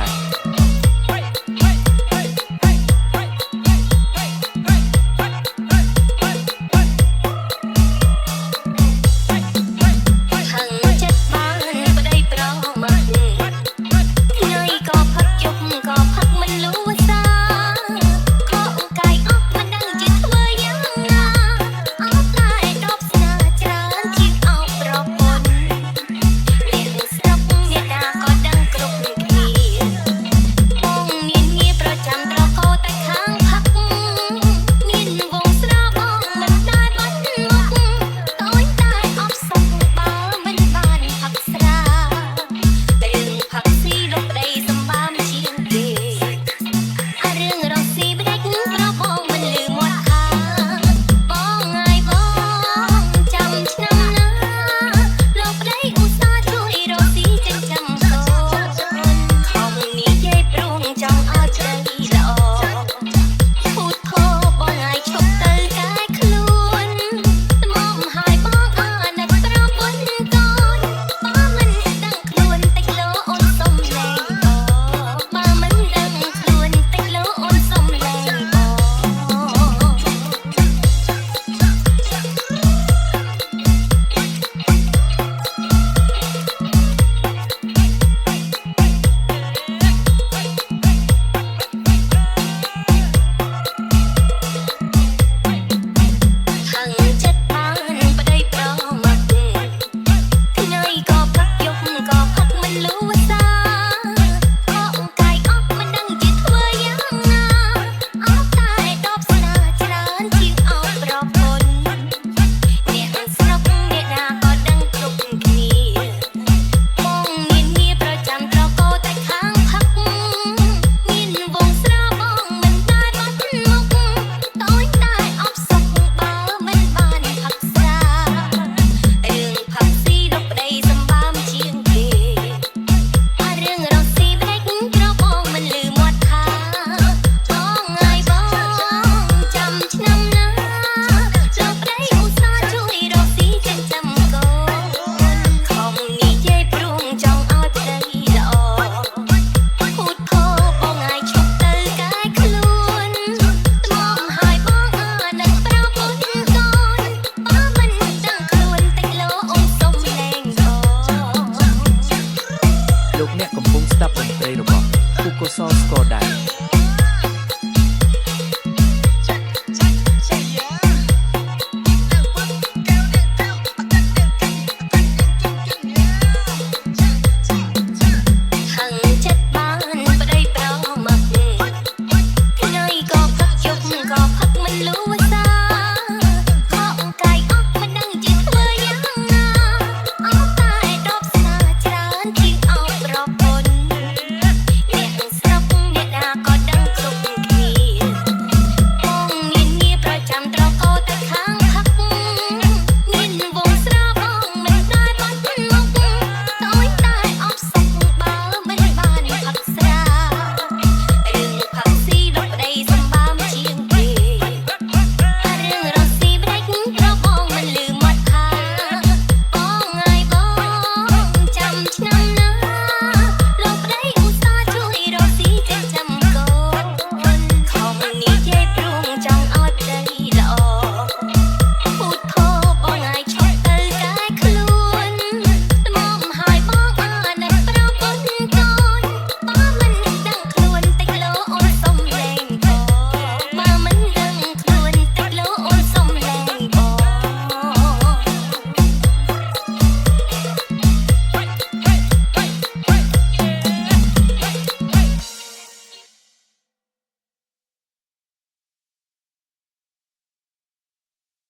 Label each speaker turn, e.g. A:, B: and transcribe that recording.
A: ដែរ
B: ហឹងចិត្តបានប្តីប្រមាត់ថ្ងៃក៏ផឹកយប់ក៏ផឹកមិនលួសាខកកាយអស់មិនដឹងជាធ្វើយ៉ាងណាអោបតែដបស្នាច្រើនជាងអោបប្រពន្ធអ្នកស្រុកអ្នកណាក៏ដឹងគ្រប់គ្នាបងមានងារប្រចាំត្រកោតែខាងផឹកមានវងស្រាបងមិនដែលបាត់មុខតូចតែអបសុខបើមិនបានផឹកស្រារឿងផឹកស៊ីលោកប្តីសម្បើមជាងគេអារឿងរកស៊ីប្តេជ្ញាប្របងមិនលឺមាត់ខាបងងាយបងចាំឆ្នាំណាលោកប្តីឧស្សាហ៍ជួយរកស៊ីចិញ្ចឹមកូនខំនិយាយព្រមចង់ឲ្យប្តីល្អ ភូតភរបងឲ្យឈប់ទៅកែខ្លួនត្មមឲ្យបងអាណិតប្រពន្ធកូនបើមិនដឹងខ្លួនតិចលោអូនសុំលែងបងបើមិនដឹងខ្លួនតិចលោអូនសុំលែងបង ហឹងចិត្តបានប្តីប្រមាត់ថ្ងៃក៏ផឹកយប់ក៏ផឹកមិនលួសាខកកាយអស់មិនដឹងជាធ្វើយ៉ាងណាអោបតែដបស្នាច្រើនជាងអោបប្រពន្ធអ្នកស្រុកអ្នកណាក៏ដឹងគ្រប់គ្នាបងមានងារប្រចាំត្រកោតែខាងផឹកមានវងស្រាបងមិនដែលបាត់មុខតូចតែអបសុខបើមិនបានផឹកស្រារឿងផឹកស៊ីលោកប្តីសម្បើមជាងគេអារឿងរកស៊ីប្តេជ្ញាប្របងមិនលឺមាត់ថាបងងាយបងចាំឆ្នាំណាលោកប្តីឧស្សាហ៍ជួយរកស៊ីចិញ្ចឹមកូនខំនិយាយព្រមចង់ឲ្យប្តីល្អភូតភរបងឲ្យឈប់ទៅកែខ្លួនត្មមឲ្យបងអាណិតប្រពន្ធកូនបើមិនដឹងខ្លួនតិចលោអូនសុំលែងបង
A: លោកអ្នកកំពុងស្ដាប់តន្ត្រីរបស់ភូកុសលស្គាល់